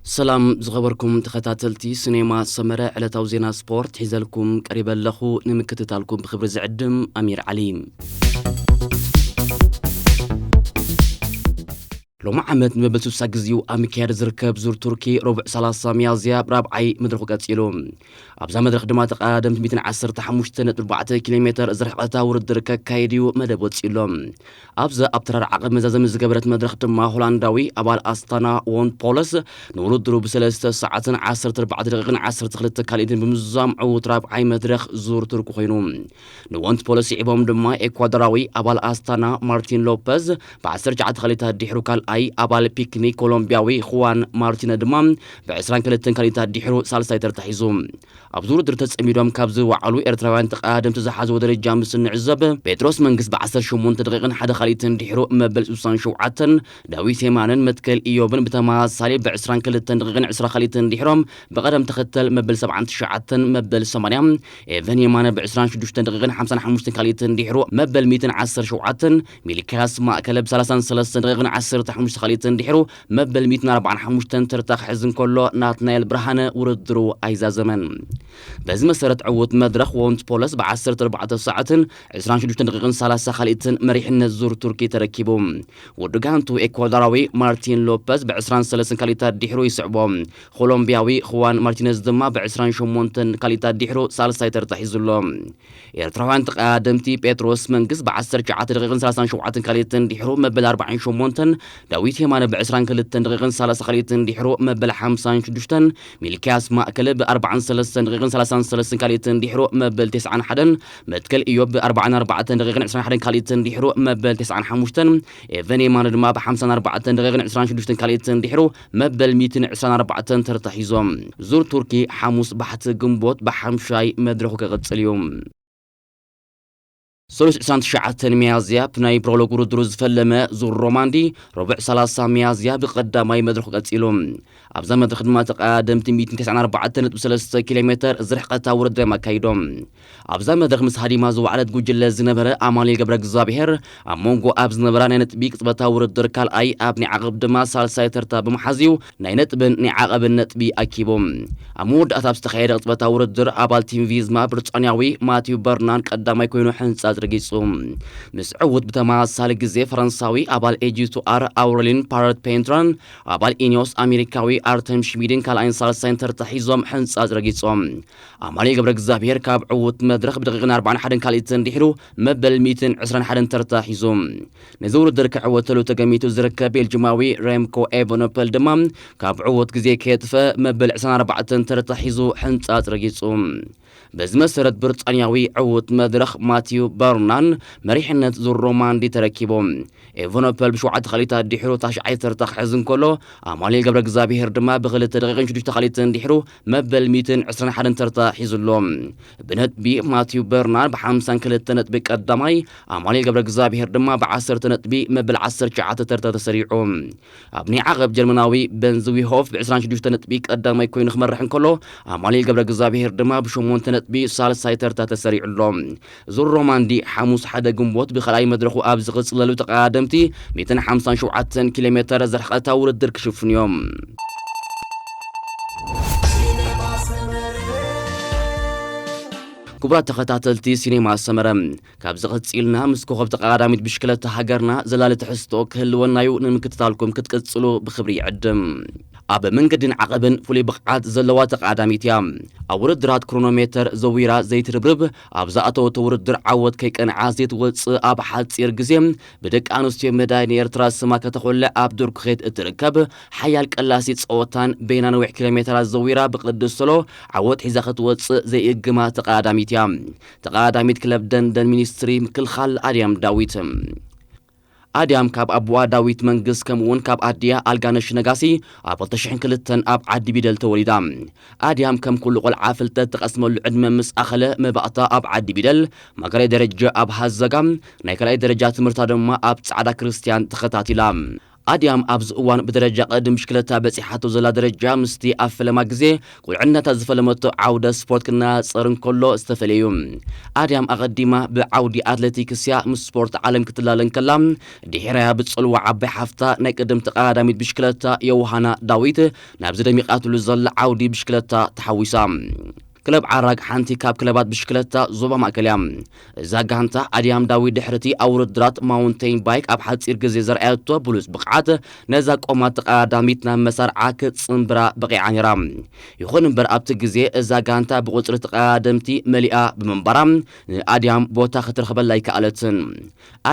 ሰላም ዝኸበርኩም ተኸታተልቲ ሲኔማ ሰመረ፣ ዕለታዊ ዜና ስፖርት ሒዘልኩም ቀሪበ ኣለኹ። ንምክትታልኩም ብኽብሪ ዝዕድም ኣሚር ዓሊ። ሎሚ ዓመት ንመበል ሱሳ ግዜኡ ኣብ ምክያድ ዝርከብ ዙር ቱርኪ ረቡዕ ሰላሳ ሚያዝያ ብራብዓይ መድረኹ ቀጺሉ። ኣብዛ መድረኽ ድማ ተቐዳደምቲ ሚእትን ዓሰርተ ሓሙሽተ ነጥቢ ኣርባዕተ ኪሎ ሜተር ዝርሕቐታ ውድድር ከካይድ እዩ መደብ ወጺኡሎም። ኣብዛ ኣብ ተራራ ዓቐብ መዛዘሚ ዝገበረት መድረኽ ድማ ሆላንዳዊ ኣባል ኣስታና ዎንት ፖለስ ንውድድሩ ብሰለስተ ሰዓትን ዓሰርተ ኣርባዕተ ደቂቕን ዓሰርተ ክልተ ካልኢትን ብምዝዛም ዕዉት ራብዓይ መድረኽ ዙር ቱርኪ ኮይኑ። ንዎንት ፖለስ ይዕቦም ድማ ኤኳዶራዊ ኣባል ኣስታና ማርቲን ሎፐዝ ብ ዓሰርተ ትሽዓተ ካልኢታት ድሕሩ ካልኣይ፣ ኣባል ፒክኒክ ኮሎምቢያዊ ኹዋን ማርቲነ ድማ ብ ዕስራን ክልተን ካልኢታት ድሕሩ ሳልሳይ ተርታ ሒዙ። ኣብዚ ውድድር ተጸሚዶም ካብ ዝወዓሉ ኤርትራውያን ተቐዳደምቲ ዝሓዝዎ ደረጃ ምስ እንዕዘብ፣ ጴጥሮስ መንግስ ብ ዓሰርተ ሸሞንተ ደቂቕን ሓደ ካልኢትን ድሕሩ መበል ስሳን ሸውዓተን፣ ዳዊት የማነን መትከል ኢዮብን ብተመሳሳሊ ብ ዕስራን ክልተን ደቂቕን ዕስራ ካልኢትን ድሕሮም ብቐደም ተኸተል መበል ሰብዓን ትሽዓተን፣ መበል ሰማንያ፣ ኤቨን የማነ ብ ዕስራን ሽዱሽተን ደቂቕን ሓምሳን ሓሙሽተን ካልኢትን ድሕሩ መበል ሚእትን ዓሰርተ ሸውዓተን፣ ሚልክያስ ማእከለ ብ ሰላሳን ሰለስተን ደቂቕን ዓሰርተ ሓሙሽተ ካልኢትን ድሕሩ መበል ሚእትን ኣርባዓን ሓሙሽተን ተርታ ክሕዝ እንከሎ፣ ናትናኤል ብርሃነ ውድድሩ ኣይዛዘመን። በዚ መሰረት ዕዉት መድረኽ ዎንት ፖለስ ብ ዓሰርተ ኣርባዕተ ሰዓትን ዕስራን ሽዱሽተን ደቂቕን ሰላሳ ካልኢትን መሪሕነት ዙር ቱርኪ ተረኪቡ። ውዱ ጋንቱ ኤኳዶራዊ ማርቲን ሎፐዝ ብ ዕስራን ሰለስተን ካልኢታት ድሕሩ ይስዕቦ። ኮሎምቢያዊ ኹዋን ማርቲነዝ ድማ ብ ዕስራን ሸሞንተን ካልኢታት ድሕሩ ሳልሳይ ተርታ ሒዙ ኣሎ። ኤርትራውያን ተቐዳደምቲ ጴጥሮስ መንግስ ብ ዓሰርተ ትሽዓተ ደቂቕን ሰላሳን ሸውዓተን ካልኢትን ድሕሩ መበል ኣርባዓን ሸሞንተን፣ ዳዊት የማነ ብ ዕስራን ክልተን ደቂቕን ሰላሳ ካልኢትን ድሕሩ መበል ሓምሳን ሽዱሽተን፣ ሚልክያስ ማእከለ ብ ኣርባዓን ሰለስተን ደቂቕን ሰላሳን ሰለስተን ካልኢትን ድሕሩ መበል ተስዓን ሓደን፣ መትከል ኢዮብ ብ ኣርባዓን ኣርባዕተን ደቂቕን ዕስራን ሓደን ካልኢትን ድሕሩ መበል ተስዓን ሓሙሽተን፣ ኤቨን የማነ ድማ ብ ሓምሳን ኣርባዕተን ደቂቕን ዕስራን ሽዱሽተን ካልኢትን ድሕሩ መበል ሚእትን ዕስራን ኣርባዕተን ተርታ ሒዞም። ዙር ቱርኪ ሓሙስ ባሕቲ ግንቦት ብሓምሻይ መድረኹ ክቕጽል እዩ። ሰሉስ ዕስራን ትሽዓተን ሚያዝያ ብናይ ፕሮሎግ ውድድሩ ዝፈለመ ዙር ሮማንዲ ረቡዕ ሰላሳ ሚያዝያ ብቐዳማይ መድረኹ ቀጺሉ። ኣብዛ መድረኽ ድማ ተቐዳደምቲ ሚእትን ተስዓን ኣርባዕተን ነጥቢ ሰለስተ ኪሎ ሜተር ዝርሕቐታ ውድድር እዮም ኣካይዶም። ኣብዛ መድረኽ ምስ ሃዲማ ዝወዓለት ጉጅለ ዝነበረ ኣማኑኤል ገብረ እግዚኣብሔር ኣብ መንጎ ኣብ ዝነበራ ናይ ነጥቢ ቅጽበታዊ ውድድር ካልኣይ፣ ኣብ ናይ ዓቐብ ድማ ሳልሳይ ተርታ ብምሓዝ እዩ ናይ ነጥብን ናይ ዓቐብን ነጥቢ ኣኪቡ። ኣብ መወዳእታ ኣብ ዝተኻየደ ቅጽበታዊ ውድድር ኣባል ቲም ቪዝማ ብሪጣንያዊ ማቲው በርናን ቀዳማይ ኮይኑ ሕንጻጽ ረጊጹ። ምስ ዕዉት ብተመሳሳሊ ግዜ ፈረንሳዊ ኣባል ኤጂ ቱ ኣር ኣውረሊን ፓረት ፔንትራን ኣባል ኢኒዮስ ኣሜሪካዊ ኣርተም ሽሚድን ካልኣይን ሳልሳይን ተርታ ሒዞም ሕንጻጽ ረጊጾም። ኣማኑኤል ገብረ እግዚኣብሔር ካብ ዕዉት መድረኽ ብደቂቕን ኣርባዓን ሓደን ካልኢትን ድሕሩ መበል ሚእትን ዕስራን ሓደን ተርታ ሒዙ። ነዚ ውድድር ክዕወተሉ ተገሚቱ ዝርከብ ቤልጅማዊ ሬምኮ ኤቨኖፐል ድማ ካብ ዕዉት ግዜ ከየጥፈ መበል ዕስራን ኣርባዕተን ተርታ ሒዙ ሕንጻጽ ረጊጹ። በዚ መሰረት ብሪጣንያዊ ዕዉት መድረኽ ማቲዩ በርናን መሪሕነት ዙር ሮማንዲ ተረኪቡ። ኤቨኖፐል ብሸውዓተ ካልኢታት ድሕሩ ታሽዓይ ተርታ ክሕዝ እንከሎ፣ ኣማኑኤል ገብረ እግዚኣብሔር ድማ ብክልተ ደቂቕን ሽዱሽተ ካልኢትን ድሕሩ መበል ሚእትን ዕስራን ሓደን ተርታ ሒዙ ኣሎ። ብነጥቢ ማቲዩ በርናን ብሓምሳን ክልተ ነጥቢ ቀዳማይ፣ ኣማኑኤል ገብረ እግዚኣብሔር ድማ ብዓሰርተ ነጥቢ መበል ዓሰርተ ትሽዓተ ተርታ ተሰሪዑ። ኣብ ናይ ዓቐብ ጀርመናዊ በንዝዊሆፍ ብዕስራን ሽዱሽተ ነጥቢ ቀዳማይ ኮይኑ ክመርሕ እንከሎ፣ ኣማኑኤል ገብረ እግዚኣብሔር ድማ ብሸሞንተ ነጥቢ ሳልሳይ ተርታ ተሰሪዑ ኣሎ። ዙር ሮማንዲ ሓሙስ ሓደ ግንቦት ብኻልኣይ መድረኹ ኣብ ዝቕጽለሉ ተቐዳደምቲ ሚእትን ሓምሳን ሸውዓተን ኪሎ ሜተር ዝርሕቐታ ውድድር ክሽፍኑ እዮም። ክቡራት ተኸታተልቲ ሲኔማ ሰመረ፣ ካብዚ ቀጺልና ምስ ኮኸብ ተቐዳዳሚት ብሽክለታ ሃገርና ዘላሊ ትሕዝቶ ክህልወና እዩ። ንምክትታልኩም ክትቅጽሉ ብኽብሪ ይዕድም። ኣብ መንገድን ዓቐብን ፍሉይ ብቕዓት ዘለዋ ተቐዳዳሚት እያ። ኣብ ውድድራት ክሮኖሜተር ዘዊራ ዘይትርብርብ፣ ኣብ ዝኣተወቶ ውድድር ዓወት ከይቀንዓ ዘይትወጽእ፣ ኣብ ሓጺር ግዜ ብደቂ ኣንስትዮ መዳይ ንኤርትራ ስማ ከተኾልዕ ኣብ ዱር ኩኼት እትርከብ ሓያል ቀላሲ ጸወታን በይና ነዊሕ ኪሎ ሜተራት ዘዊራ ብቕድስ ሶሎ ዓወት ሒዛ ክትወጽእ ዘይእግማ ተቐዳዳሚት እያ። ተቐዳዳሚት ክለብ ደንደን ሚኒስትሪ ምክልኻል ኣድያም ዳዊት። ኣድያም ካብ ኣቦኣ ዳዊት መንግስ ከምኡ እውን ካብ ኣዲኣ ኣልጋነሽ ነጋሲ ኣብ ክልተ ሽሕን ክልተን ኣብ ዓዲ ቢደል ተወሊዳ። ኣድያም ከም ኩሉ ቆልዓ ፍልጠት ትቐስመሉ ዕድመ ምስ ኣኸለ መባእታ ኣብ ዓዲ ቢደል፣ ማእከላይ ደረጃ ኣብ ሃዘጋ፣ ናይ ካልኣይ ደረጃ ትምህርታ ድማ ኣብ ጻዕዳ ክርስትያን ተኸታቲላ። ኣድያም ኣብዚ እዋን ብደረጃ ቅድድም ብሽክለታ በጺሓቶ ዘላ ደረጃ ምስቲ ኣብ ፈለማ ግዜ ቁልዕነታ ዝፈለመቶ ዓውደ ስፖርት ክነጻጸር እንከሎ ዝተፈለየ እዩ። ኣድያም ኣቐዲማ ብዓውዲ ኣትሌቲክስ እያ ምስ ስፖርት ዓለም ክትላለ እንከላ፣ ድሒራያ ብጽልዋ ዓባይ ሓፍታ ናይ ቅድም ተቐዳዳሚት ብሽክለታ ዮውሃና ዳዊት ናብዚ ደሚቓትሉ ዘላ ዓውዲ ብሽክለታ ተሓዊሳ። ክለብ ዓራግ ሓንቲ ካብ ክለባት ብሽክለታ ዞባ ማእከል እያ። እዛ ጋንታ ኣድያም ዳዊት ድሕርቲ ኣብ ውድድራት ማውንቴን ባይክ ኣብ ሓጺር ግዜ ዘርኣየቶ ብሉጽ ብቕዓት ነዛ ቆማት ተቐዳዳሚት ናብ መሳርዓ ክትጽንብራ በቒዓ ነይራ። ይኹን እምበር ኣብቲ ግዜ እዛ ጋንታ ብቑጽሪ ተቐዳደምቲ መሊኣ ብምንባራ ንኣድያም ቦታ ክትረኽበላ ኣይከኣለትን።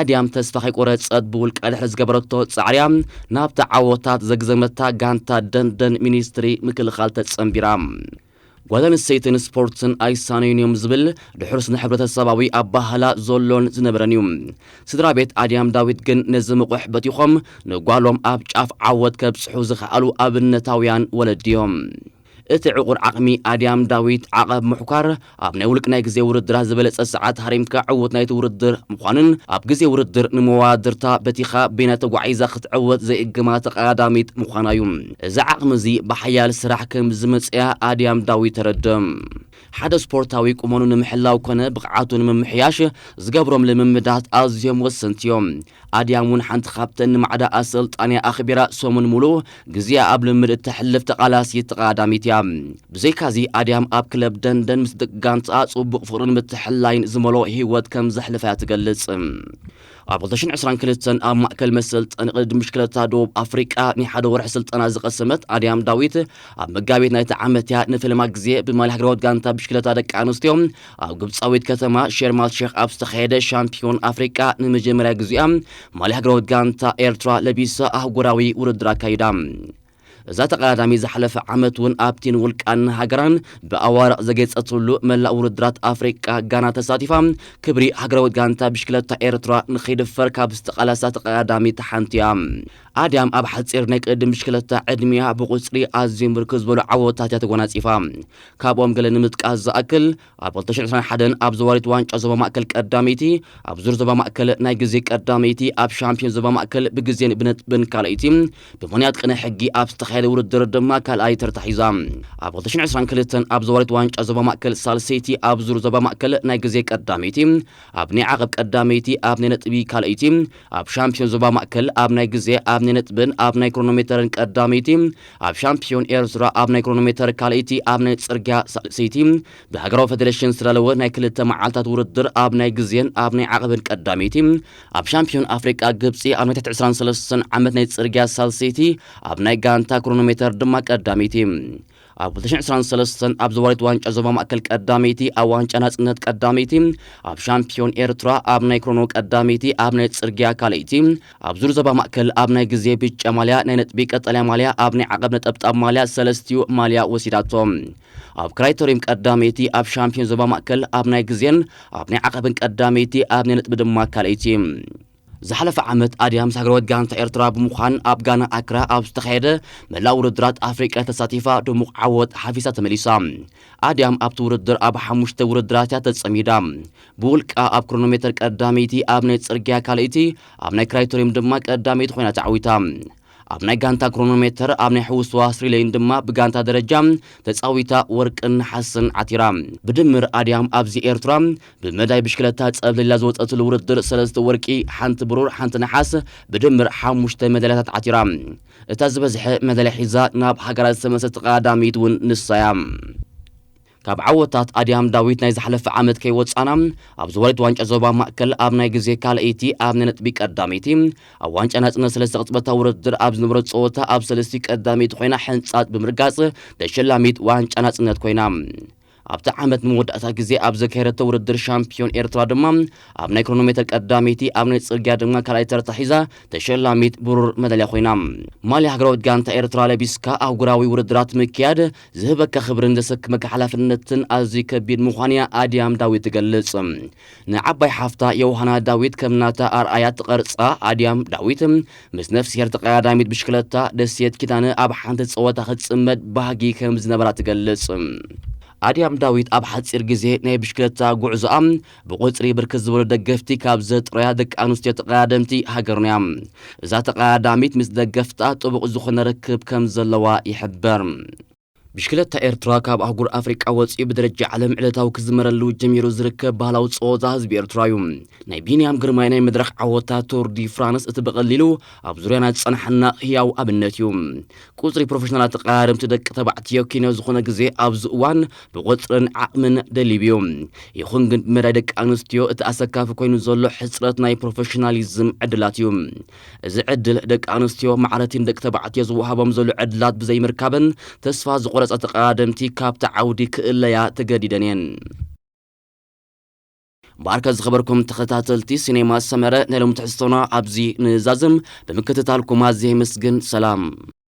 ኣድያም ተስፋ ከይቆረጸት ብውልቃ ድሕሪ ዝገበረቶ ጻዕርያ ናብታ ዓወታት ዘግዘመታ ጋንታ ደንደን ሚኒስትሪ ምክልኻል ተጸንቢራ። ጓል ኣንስተይትን ስፖርትን ኣይሳነዩን እዮም ዝብል ድሑር ስነ ሕብረተሰባዊ ኣባህላ ዘሎን ዝነበረን እዩ። ስድራ ቤት ኣድያም ዳዊት ግን ነዚ ምቑሕ በቲኾም ንጓሎም ኣብ ጫፍ ዓወት ከብጽሑ ዝኸኣሉ ኣብነታውያን ወለዲ እዮም። እቲ ዕቑር ዓቕሚ ኣድያም ዳዊት ዓቐብ ምሕኳር ኣብ ናይ ውልቅ ናይ ግዜ ውድድራት ዝበለጸ ሰዓት ሃሪምካ ዕውት ናይቲ ውድድር ምዃንን ኣብ ግዜ ውድድር ንመዋድርታ በቲኻ በይና ተጓዒዛ ክትዕወት ዘይእግማ ተቐዳዳሚት ምዃና እዩ። እዚ ዓቕሚ እዚ ብሓያል ስራሕ ከም ዝመጽያ ኣድያም ዳዊት ተረድእ። ሓደ ስፖርታዊ ቁመኑ ንምሕላው ኮነ ብቕዓቱ ንምምሕያሽ ዝገብሮም ልምምዳት ኣዝዮም ወሰንቲ እዮም። ኣድያም እውን ሓንቲ ካብተን ንማዕዳ ኣሰልጣንያ ኣኽቢራ ሰሙን ሙሉእ ግዜኣ ኣብ ልምድ እተሕልፍ ተቓላሲት ተቐዳዳሚት እያ። ብዘይካዚ ኣድያም ኣብ ክለብ ደንደን ምስ ደቂ ጋንትኣ ጽቡቕ ፍቕርን ምትሕልላይን ዝመልኦ ህይወት ከም ዘሕልፋ እያ ትገልጽ። ኣብ ክልተ ሽሕን ዕስራን ክልተን ኣብ ማእከል መሰልጠኒ ቅድድም ብሽክለታ ደቡብ ኣፍሪቃ ናይ ሓደ ወርሒ ስልጠና ዝቐሰመት ኣድያም ዳዊት ኣብ መጋቢት ናይቲ ዓመት እያ ንፈለማ ግዜ ብማልያ ሃገራዊት ጋንታ ብሽክለታ ደቂ ኣንስትዮ ኣብ ግብጻዊት ከተማ ሸርም ኣል ሼክ ኣብ ዝተኻየደ ሻምፒዮን ኣፍሪቃ ንመጀመርያ ግዜኣ ማልያ ሃገራዊት ጋንታ ኤርትራ ለቢሳ ኣህጉራዊ ውድድር ኣካይዳ። እዛ ተቐዳዳሚ ዝሓለፈ ዓመት እውን ኣብቲ ንውልቃን ሃገራን ብኣዋርቕ ዘጌጸትሉ መላእ ውድድራት ኣፍሪቃ ጋና ተሳቲፋ ክብሪ ሃገራዊት ጋንታ ብሽክለታ ኤርትራ ንኸይድፈር ካብ ዝተቓለሳ ተቐዳዳሚት ሓንቲ እያ። ኣድያም ኣብ ሓጺር ናይ ቅድም ብሽክለታ ዕድሚያ ብቁጽሪ ኣዝዮም ብርክት ዝበሉ ዓወታት እያ ተጎናጺፋ። ካብኦም ገለ ንምጥቃስ ዝኣክል ኣብ ክልተ ሽሕን ዕስራን ሓደን ኣብ ዘዋሪት ዋንጫ ዞባ ማእከል ቀዳመይቲ፣ ኣብ ዙር ዞባ ማእከል ናይ ግዜ ቀዳመይቲ፣ ኣብ ሻምፒዮን ዞባ ማእከል ብግዜን ብነጥብን ካልኣይቲ፣ ብምኽንያት ቅነ ሕጊ ኣብ ዝተኻየደ ውድድር ድማ ካልኣይ ተርታ ሒዛ። ኣብ ክልተ ሽሕን ዕስራን ክልተን ኣብ ዘዋሪት ዋንጫ ዞባ ማእከል ሳልሰይቲ፣ ኣብ ዙር ዞባ ማእከል ናይ ግዜ ቀዳመይቲ፣ ኣብ ናይ ዓቐብ ቀዳመይቲ፣ ኣብ ናይ ነጥቢ ካልኣይቲ፣ ኣብ ሻምፒዮን ዞባ ማእከል ኣብ ናይ ግዜ ኣብ ናይ ነጥብን ኣብ ናይ ክሮኖሜተርን ቀዳመይቲ፣ ኣብ ሻምፒዮን ኤርትራ ኣብ ናይ ክሮኖሜተር ካልኣይቲ፣ ኣብ ናይ ጽርግያ ሳልሰይቲ፣ ብሃገራዊ ፌደሬሽን ዝተዳለወ ናይ ክልተ መዓልታት ውድድር ኣብ ናይ ግዜን ኣብ ናይ ዓቐብን ቀዳመይቲ፣ ኣብ ሻምፒዮን ኣፍሪቃ ግብጺ ኣብ ናይ ትሕቲ ዕስራን ሰለስተን ዓመት ናይ ጽርግያ ሳልሰይቲ፣ ኣብ ናይ ጋንታ ክሮኖሜተር ድማ ቀዳመይቲ። ኣብ ክልተ ሽሕን ዕስራን ሰለስተን ኣብ ዘዋሪት ዋንጫ ዞባ ማእከል ቀዳመይቲ፣ ኣብ ዋንጫ ናጽነት ቀዳመይቲ፣ ኣብ ሻምፒዮን ኤርትራ ኣብ ናይ ክሮኖ ቀዳመይቲ፣ ኣብ ናይ ጽርግያ ካልኣይቲ፣ ኣብ ዙር ዞባ ማእከል ኣብ ናይ ግዜ ብጫ ማልያ፣ ናይ ነጥቢ ቀጠልያ ማልያ፣ ኣብ ናይ ዓቐብ ነጠብጣብ ማልያ ሰለስቲኡ ማልያ ወሲዳቶ። ኣብ ክራይተሪየም ቀዳመይቲ፣ ኣብ ሻምፒዮን ዞባ ማእከል ኣብ ናይ ግዜን ኣብ ናይ ዓቐብን ቀዳመይቲ፣ ኣብ ናይ ነጥቢ ድማ ካልኣይቲ። ዝሓለፈ ዓመት ኣድያም ምስ ሃገራዊት ጋንታ ኤርትራ ብምዃን ኣብ ጋና ኣክራ ኣብ ዝተኻየደ መላእ ውድድራት ኣፍሪቃ ተሳቲፋ ድሙቕ ዓወት ሓፊሳ ተመሊሳ። ኣድያም ኣብቲ ውድድር ኣብ ሓሙሽተ ውድድራት እያ ተጸሚዳ። ብውልቃ ኣብ ክሮኖሜተር ቀዳመይቲ፣ ኣብ ናይ ጽርግያ ካልኣይቲ፣ ኣብ ናይ ክራይቶሪየም ድማ ቀዳመይቲ ኮይና ተዓዊታ። ኣብ ናይ ጋንታ ክሮኖሜተር ኣብ ናይ ሕውስዋስ ሪሌይን ድማ ብጋንታ ደረጃ ተጻዊታ ወርቅን ነሓስን ዓቲራ። ብድምር ኣድያም ኣብዚ ኤርትራ ብመዳይ ብሽክለታ ጸብሊላ ዝወጸትሉ ውድድር ሰለስተ ወርቂ፣ ሓንቲ ብሩር፣ ሓንቲ ነሓስ፣ ብድምር ሓሙሽተ መዳልያታት ዓቲራ። እታ ዝበዝሐ መዳልያ ሒዛ ናብ ሃገራ ዝተመልሰት ተቐዳዳሚት እውን ንሳ እያ። ካብ ዓወታት ኣድያም ዳዊት ናይ ዝሓለፈ ዓመት ከይወጻና፣ ኣብ ዝወሪት ዋንጫ ዞባ ማእከል ኣብ ናይ ግዜ ካልኣይቲ፣ ኣብ ናይ ነጥቢ ቀዳመይቲ፣ ኣብ ዋንጫ ናጽነት ሰለስተ ቅጽበታ ውድድር ኣብ ዝነበረ ጸወታ ኣብ ሰለስቲ ቀዳመይቲ ኮይና ሕንጻት ብምርጋጽ ተሸላሚት ዋንጫ ናጽነት ኮይና። ኣብቲ ዓመት መወዳእታ ግዜ ኣብ ዘካየደቶ ውድድር ሻምፒዮን ኤርትራ ድማ ኣብ ናይ ክሮኖሜተር ቀዳመይቲ፣ ኣብ ናይ ጽርግያ ድማ ካልኣይ ተርታ ሒዛ ተሸላሚት ብሩር መዳልያ ኮይና። ማልያ ሃገራዊት ጋንታ ኤርትራ ለቢስካ ኣህጉራዊ ውድድራት ምክያድ ዝህበካ ክብርን ዘሰክመካ ሓላፍነትን ኣዝዩ ከቢድ ምዃኑ'ያ ኣድያም ዳዊት ትገልጽ። ንዓባይ ሓፍታ ዮሃና ዳዊት ከም ናታ ኣርኣያ ትቐርጻ ኣድያም ዳዊት፣ ምስ ነፍስሄር ተቐዳዳሚት ብሽክለታ ደሴት ኪዳነ ኣብ ሓንቲ ጸወታ ክትጽመድ ባህጊ ከም ዝነበራ ትገልጽ። ኣድያም ዳዊት ኣብ ሓጺር ግዜ ናይ ብሽክለታ ጉዕዞኣ ብቑጽሪ ብርክት ዝበሉ ደገፍቲ ካብ ዘጥረያ ደቂ ኣንስትዮ ተቐዳደምቲ ሃገርና እያ። እዛ ተቐዳዳሚት ምስ ደገፍታ ጥቡቕ ዝኾነ ርክብ ከም ዘለዋ ይሕበር። ብሽክለታ ኤርትራ ካብ ኣህጉር ኣፍሪቃ ወጺኡ ብደረጃ ዓለም ዕለታዊ ክዝመረሉ ጀሚሩ ዝርከብ ባህላዊ ጸወታ ህዝቢ ኤርትራ እዩ። ናይ ቢንያም ግርማይ ናይ መድረኽ ዓወታት ቱር ዲ ፍራንስ እቲ ብቐሊሉ ኣብ ዙርያና ዝጸንሓና ህያው ኣብነት እዩ። ቁጽሪ ፕሮፌሽናላት ተቐዳደምቲ ደቂ ተባዕትዮ ኬንያዊ ዝኾነ ግዜ ኣብዚ እዋን ብቑጽርን ዓቕምን ደሊብ እዩ። ይኹን ግን ብመዳይ ደቂ ኣንስትዮ እቲ ኣሰካፊ ኮይኑ ዘሎ ሕጽረት ናይ ፕሮፌሽናሊዝም ዕድላት እዩ። እዚ ዕድል ደቂ ኣንስትዮ ማዕረቲ ንደቂ ተባዕትዮ ዝወሃቦም ዘሎ ዕድላት ብዘይምርካበን ተስፋ ዝቖረጻ ተቐዳደምቲ ካብቲ ዓውዲ ክእለያ ተገዲደን እየን። እምበኣርከ ዝኸበርኩም ተኸታተልቲ ሲኔማ ሰመረ ናይ ሎሚ ትሕዝቶና ኣብዚ ንዛዝም። ብምክትታልኩም ኣዝየ የመስግን። ሰላም።